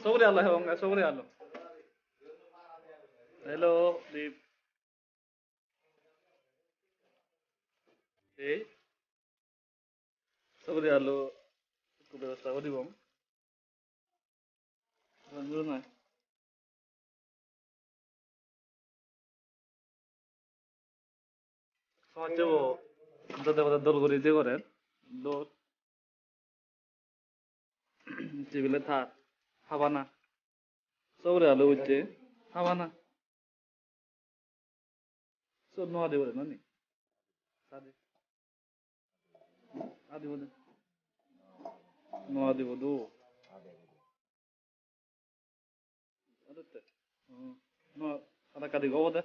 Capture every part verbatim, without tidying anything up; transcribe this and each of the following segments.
Suguri alo, hobong, suguri alo. Hello, Deep. Ei, suguri alo ekku bebosta guri dibong. Ranjuna. Somajje bo dode bode dol guri de gorer. Dol. Tebile thar. Habana. Sogore alu utte. Habana. Sot no adibo de nani? Adi. Adibo de. No adibo do. Adotte. Hmm. No, ada kadi go de.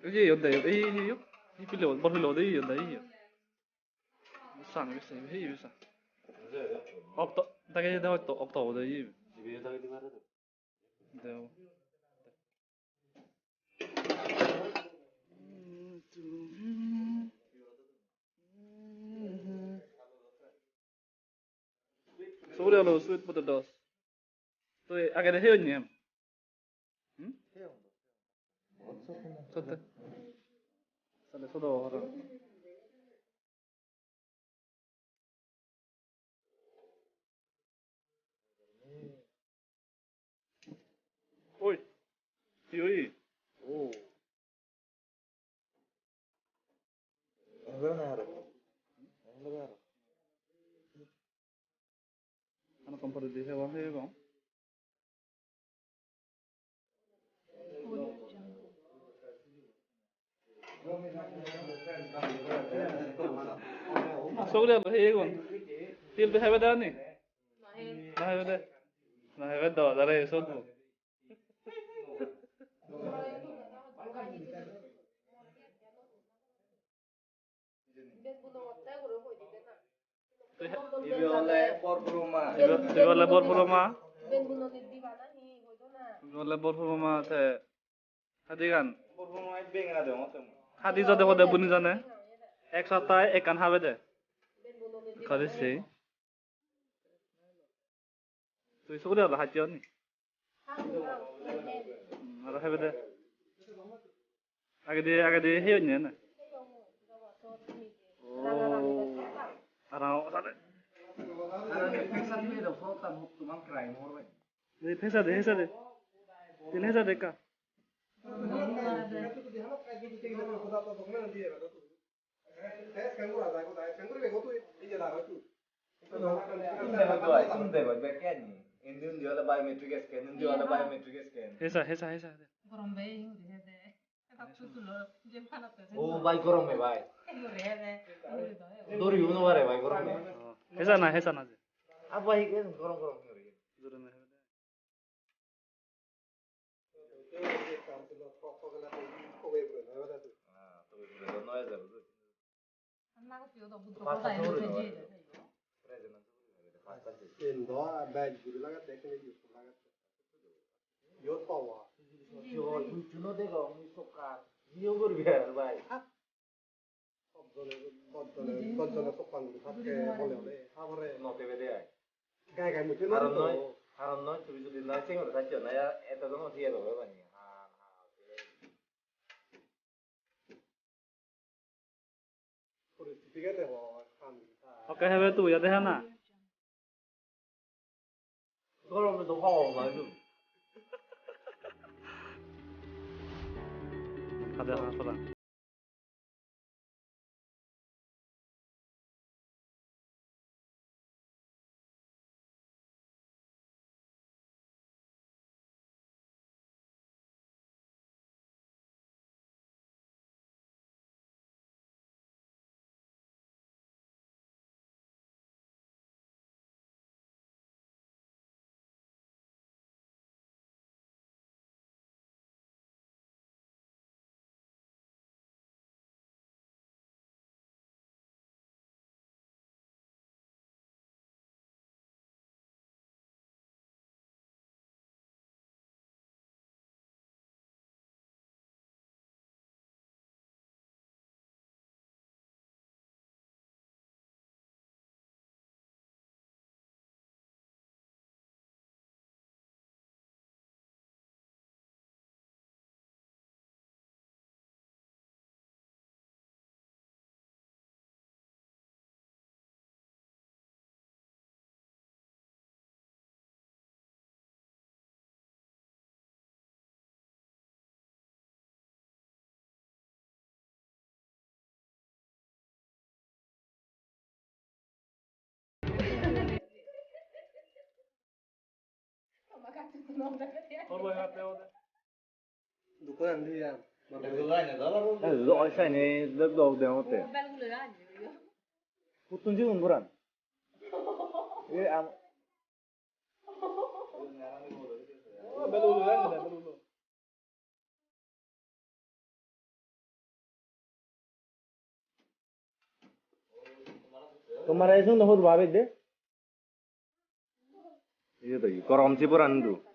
Ei, ei, ei, ei, ei, ei, ei, pilo, bor pilo, ei, ei, ei, ei. Bisa, bisa, ei, bisa. Okto, dage de okto, okto, ei. Deo. Suguri alo, sweet potatoes. Tui agede heyonne em? Hmm? Sotte. Sale sodo horo. Oi. Hi oi? Oh. Enggak na aro. Enggak aro. Ano kompor di hewa hewa. Sogri alo heyegun. Til be hebe de ani? Na hebe de. Na hebe do, dare sogri. Ibe ole bor puro ma. Ibe, ibe ole bor puro ma. Ibe ole bor puro ma te. Hadigan. Hadi jode pode buni jane. Ek saptai ekkan habe de. Kare sei. Tui suguri alo hacche oni? Hmm, aro hebe de. Agedi, agedi heyonne na? Oh, aro sade. Ei, hesa de, hesa de. Til hesa de ekka. Sum degoi do ai, sum degoi bekkani. Indi undi ole biometric scan, undi ole biometric scan. Hesa, hesa, hesa. Gorom be, indi hede. Eta tutulo, jem khanatte. O bhai, gorom be bhai. Hure hede. Dori uno bare bhai, gorom be. Hesa na, hesa na je. Abba, hi gorom, gorom hure. Jore na hede. Indo bej guri lagette, ekkene use guri lagette. Iyot power. Jol, bucchuno degong, mui sokkar. Jiyo guribe ar bhai. Sot jone, sot jone, sot jone sokkan guri thakke mone hole, habore. No tebe de ai. Gai gai mujhe no. Karon noi, karon noi, tumi jodi noi, sengori thaccho na, ya, eto jono thiye dobe bani. Ha, ha, ha. Poristithi gede hoi, han. Oke, hebe tu, ya deha na. Gorome do hawar noi do. Hade hana pala. Dukkon andi ya. Eh, lo sai ne, lo lo deongotte. Puttun sigun goran. E am. Tomar ei song do hodu babe de. Iye to, gorom siboran do.